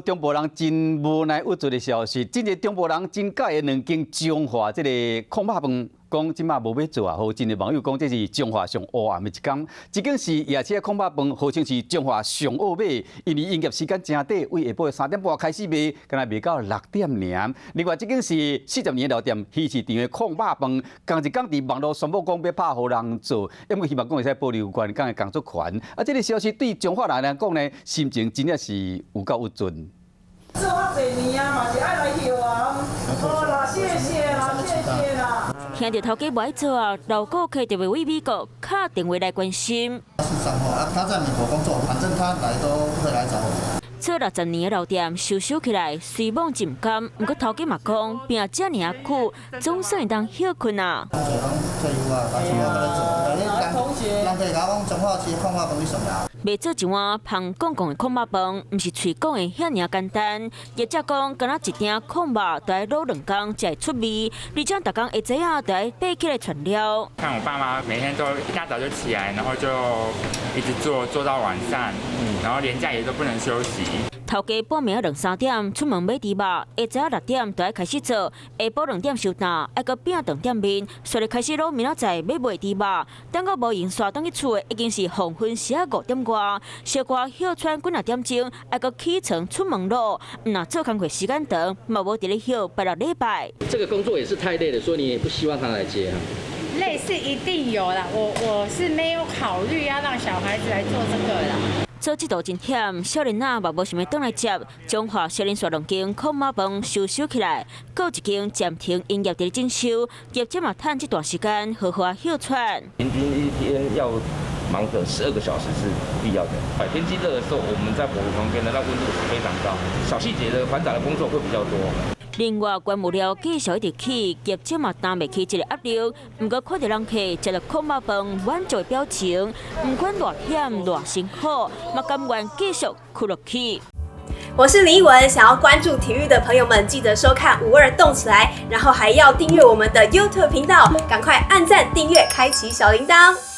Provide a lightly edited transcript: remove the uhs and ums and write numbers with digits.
中部人真無奈鬱卒的消息，真濟中部人真佮意兩間彰化這個炕肉飯，講這馬無欲做啊！予真濟網友講這是彰化上烏暗的一工。這間是夜市的炕肉飯，號稱是彰化上僫碼，因為營業時間誠短，對下晡3點半開始賣，敢若賣到6點爾。另外，這間是40年老店，魚市場的炕肉飯，仝一工佇網路宣布講欲拍予人做，毋過希望講會使保留員工的工作權。啊，這個消息對彰化人來講呢，心情真正是有夠鬱卒。做較濟年啊，嘛是愛來歇啊。好啦，謝謝啦，謝謝啦。聽著頭家無愛做啊，老顧客特別對美國敲電話來關心。是彰化啊，他在美國工作，反正他來都會來找我。做60年的老店收收起來，雖罔真毋甘，毋過頭家嘛講，拼遮爾仔久，總算會當歇睏啊。退休啊，人人客共我講彰化市炕肉飯你上老。欲做一碗芳絳絳的炕肉飯，毋是喙講的遐爾簡單。業者講，敢若一鼎炕肉，著愛滷2工才會出味，而且逐工下早仔著愛爬起來串料。看我爸媽每天都一大早就起來，然後就一直做做到晚上，然後連假也都不能休息。頭家半暝兩三點出門買豬肉，下早6點就愛開始做，下晡2點收擔，愛閣餅腸店面，煞咧開始滷明仔載欲賣豬肉，等到無閒煞轉去厝的，已經是黃昏時仔5點外，小可歇喘幾若點鐘，愛閣起床出門囉。毋若做工課時間長，嘛無佇咧歇拜六禮拜。這個工作也是太累了，所以你也不希望他來接啊？累是一定有啦，我是沒有考慮要讓小孩子來做這個啦。做這道真忝，少年仔嘛無想欲轉來接。彰化小林煞兩間炕肉飯收收起來，閣有一間暫停營業佇咧整修，業者嘛趁這段時間好好仔歇喘。平均一天要忙個12個小時是必要的。天氣熱的時候，我們在火爐旁邊的那溫度是非常高，小細節的繁雜的工作會比較多。另外，原物料繼續一直起，業者嘛擔袂起這個壓力。毋過看著人客食著炕肉飯滿足的表情，毋管偌險偌辛苦，嘛甘願繼續苦落去。我是林奕文，想要關注體育的朋友們，記得收看五二動起來，然後還要訂閱我們的 YouTube 頻道，趕快按讚、訂閱、開啟小鈴鐺。